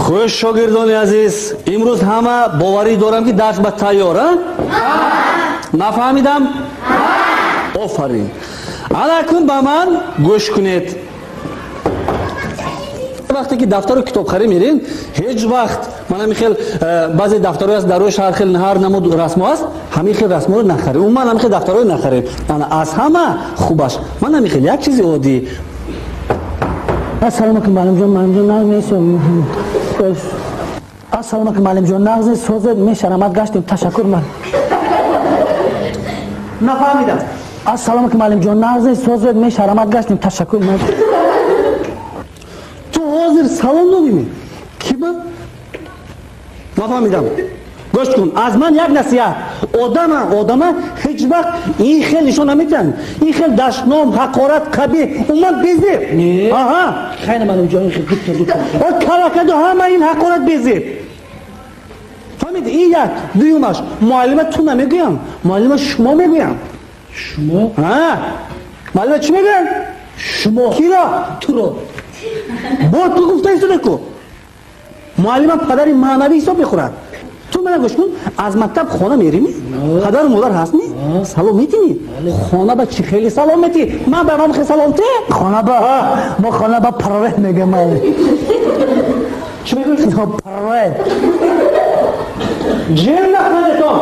Хуш шогирдони азиз, имрӯз ҳама боварӣ дорам ки дарс ба тайёр, а? Нафаҳмидам? Офарин. Ана акнун ба ман гӯш кунед. Вақте ки дафтару китобхарӣ мерем, ҳеҷ вақт мана ҳамин хел баъзе дафтарҳо аст, дар рӯи ҳар хел ҳар намуд расмо аст, ҳамин хел расморо нахаред. Умуман ҳамин хел дафтарҳоро нахаред. Ана аз ҳама хубаш ман ҳамин хел як чизи оддӣ. Ассалому алайкум, муаллимҷон, муаллимҷон, нағз нестем. Ассалому алайкум, муаллимҷон, нағз нест, созед, мешарамад гаштем, ташаккур ман. Нафаҳмидам. Ассалому алайкум, муаллимҷон, нағз нест, созед, мешарамад гаштем, ташаккур ман. Ту ҳозир салом додӣ? Ки ба? Нафаҳмидам. Гӯш кун, аз ман як насиҳат. Одама, одама ҳеҷ вақт ин хел нишон наметиҳанд. Ин хел дашном, ҳақорат, қабеҳ, умуман безеб. Аҳа. Хайр, муаллимҷон, ин хел дута дута. Калакаду ҳама ин ҳақорат безеб. Фаҳмидӣ? Ин як. Дуюмаш, муаллима ту намегӯям, муаллима шумо мегӯям. Шумо? Ҳа. Муаллима чӣ мегӯям? Шумо. Киро? Туро. Бо ту гуфта истода ку. Муаллима падари маънавӣ ҳисоб мехӯрад. Ту мана гӯш кун, аз мактаб хона мерими? Падару модар ҳастми? Салом метинӣ? Хона ба чӣ хеле салом метӣ? Ман ба ман хел салом те? Хона ба мо хона ба привет мегӯем. Чӣ мегӯӣ? Привет. Ҷер нахандетон.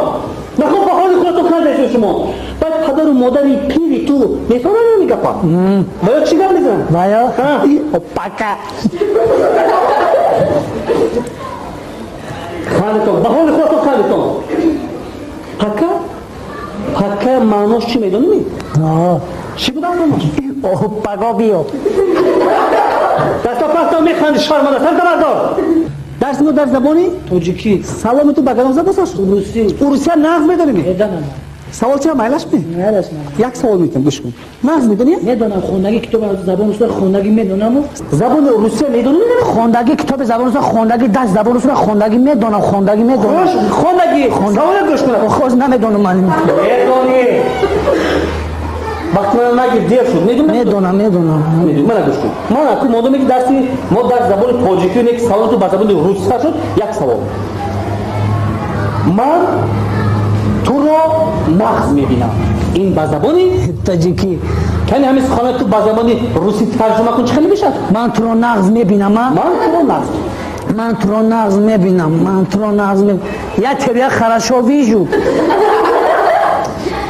Нахо ба ҳоли худатон хандед шумо. Баъд падару модари пири ту мефаҳманд ин гапа? Ва ё чӣ гап мезананд? Ва ё пока. Хандетон, ба ҳоли худатон хандетон. Пока? Пока маънош чӣ медонӣ? Чӣ буда маънош? Паго биё. Даста паста механди, шарманда, сарта бардор. Дарси мо дар забони тоҷикӣ. Саломи ту ба кадом забон сар шуд? Русӣ. Русия нағз медонӣ? Медонам. Савол чиа майлаш ме? Майлаш ме. Як савол метиҳам, гӯш кун. Нағз медонӣ? Медонам, хондагӣ китоби забони русия хондагӣ медонам. Забони русия медонӣ? Хондагӣ китоби забони русия хондагӣ, дарс забони русия хондагӣ медонам, хондагӣ медонам. Хуш, хондагӣ. Саволе гӯш кун. Хуш намедонам ман. Медонӣ. Вақти ман нагир, дер шуд. Медонӣ? Медонам, медонам. Мана гӯш кун. Ман аку модоме ки дарси мо дар забони тоҷикӣ не ки саволи ту ба забони русия шуд, як савол. Ман туро нағз мебинам. Ин ба забони тоҷикӣ. Кани ҳамин суханои ту ба забони русӣ тарҷума кун, чӣ хеле мешавад? Ман туро нағз мебинам, а? Ман туро нағз. Ман туро нағз мебинам, ман туро нағз мебинам. Я тебя хорошо вижу.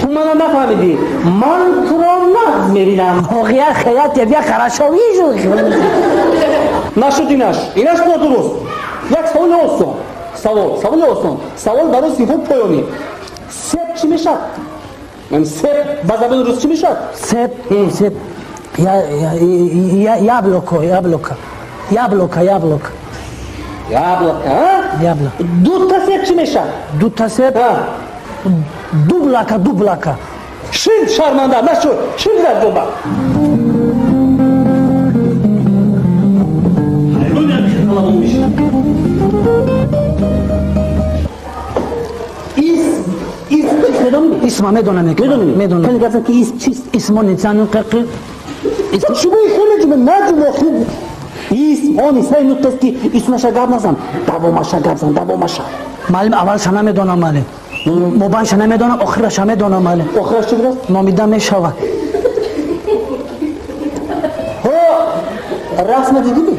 Ту мана нафаҳмидӣ. Ман туро нағз мебинам. Ох, я тебя хорошо вижу. Нашуд инаш. Инаш нодуруст. Як саволи осон. Савол, саволи осон. Савол барои синфҳои поёнӣ. Себ чӣ мешавад? Себ ба забони рус чӣ мешавад? Себ, себ. Я яблоко, яблоко. Яблоко, яблоко. Яблоко, а? Яблоко. Дута себ чӣ мешавад? Дута себ? Дублака, дублака. Шин, шарманда, нашуд. Шин дар ҷоба. Исма медонам, медонӣ? Медонам. Кани гап зан ки исм чист? Исмо нецану қақи. Исм шумо хеле ҷума наҷума хуб. Исм он исмаи нутқест ки исмаша гап назан, давомаша гап зан, давомаша. Маълим, аввалша намедонам, маълим. Мобайнша намедонам, охираша медонам, маълим. Охираш чӣ будааст? Номида мешавад. Ҳо, расма дидӣ?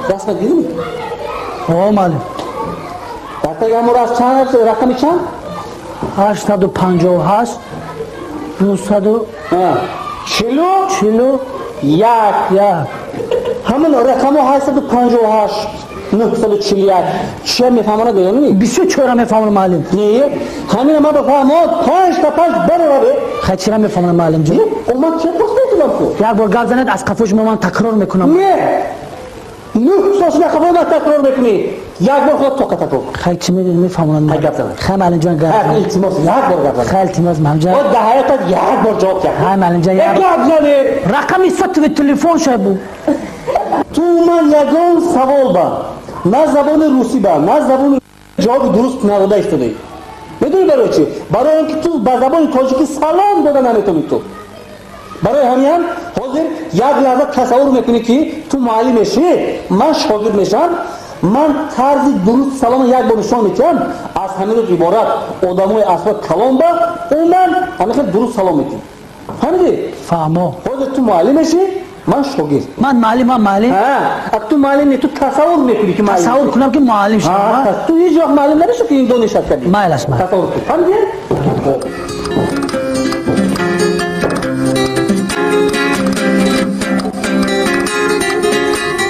Расма дидӣ? Ҳо, маълим. Дар таги ҳамон расм чанд рақами чанд? 858 900 чилу чилу як. Як. Ҳамин рақамҳо 858 941 чия мефаҳмонад, медонӣ? Бисёр чора мефаҳмонам, муаллим. Не, ҳамина ман бифаҳмон панҷ та панҷ барораве. Хай, чира мефаҳмонам, муаллим ҷон? Ман чия пурсидам ку? Як бор гап занед, аз қафои шумо ман такрор мекунам. Не, нӯҳ сол шуда қафо ман такрор мекунӣ. Як бор худ тоқа такрор. Хай, чӣ медонӣ, мефаҳмонам. Хай, гап занед. Хай, муаллим ҷон, гап. Хай, илтимос, як бор гап занед. Хай, илтимос, муаллим ҷон. О, дар ҳаётат як бор ҷавоб як. Хай, муаллим ҷон, як гап занед. Рақами сотовый телефон шабу. Ту ман ягон савол ба на забони русӣ ба на забони ҷавоби дуруст надода истодаӣ. Медонӣ барои чӣ? Барои он ки ту ба забони тоҷикӣ салом дода наметавонӣ ту. Барои ҳамин ҳам ҳозир Ҳозир як лаҳза тасаввур мекунӣ, ки ту муаллим мешӣ, ман шогирд мешавам, ман тарзи дуруст салома як бор нишон медиҳам, аз ҳамин рӯз иборат одамои асрот калон ба умуман ҳамин хел дуруст салом медиҳем. Фаҳмидӣ? Фаҳмо. Ҳозир ту муаллим мешӣ, ман шогирд. Ман муаллим, ман муаллим. Ак ту муаллим не, ту тасаввур мекунӣ, ки муаллим. Тасаввур кунам, ки муаллим шавам. Ту ҳеҷ вақт муаллим намешавӣ, ки ин донишат кардӣ. Майлаш, майлаш. Тасаввур кун. Фаҳмидӣ?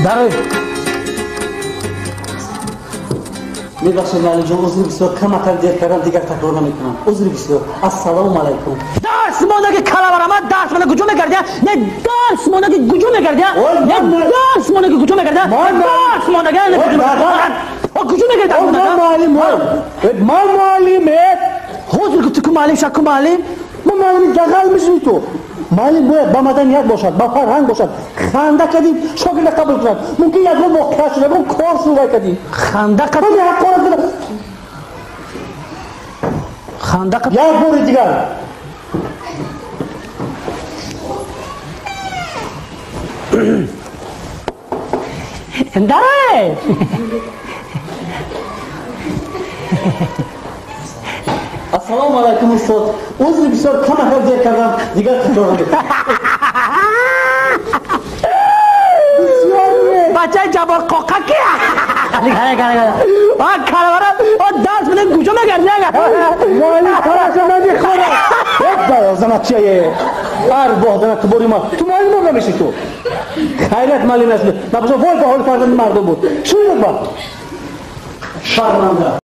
Дарой. Мебахшед, муаллимҷон, узри бисёр, камакак дер кардам, дигар такрор намекунам. Узри бисёр. Ассалому алайкум. Дарс мондаги калаварама, дарс мондаги куҷо мекардия? Не, дарс мондаги куҷо мекардия? Не, дарс мондаги куҷо мекардия? Дарс мондаги куҷо мекардия? Ман муаллим, ман муаллим. Ҳозир гуфти ку муаллим ша, ку муаллим? Ман муаллими дағал мешавӣ ту. Муаллим бояд ба маданият бошад, ба фарҳанг бошад. Ханда кардӣ, шогирда қабул кунад. Мумкин ягон воқеа шуд, ягон кор шуд, вай кардӣ. Ханда кардӣ? Ханда кардӣ? Як бори дигар. Дарой! Ассалому алайкум, устод. Узри бисёр, камакак дер кардам, дигар такрор намекунам. Бачаи ҷабор қоқа ки? Калавара, дарс мене куҷо мегардӣ? Муаллим тараша намехӯрад. Занатчае. Арбоҳ занат бори ма. Ту муаллим намешӣ ту. Хайрият муаллим нашуд. Набошад, вой ба ҳоли фарзанди мардум буд. Шуд ба. Шарманда.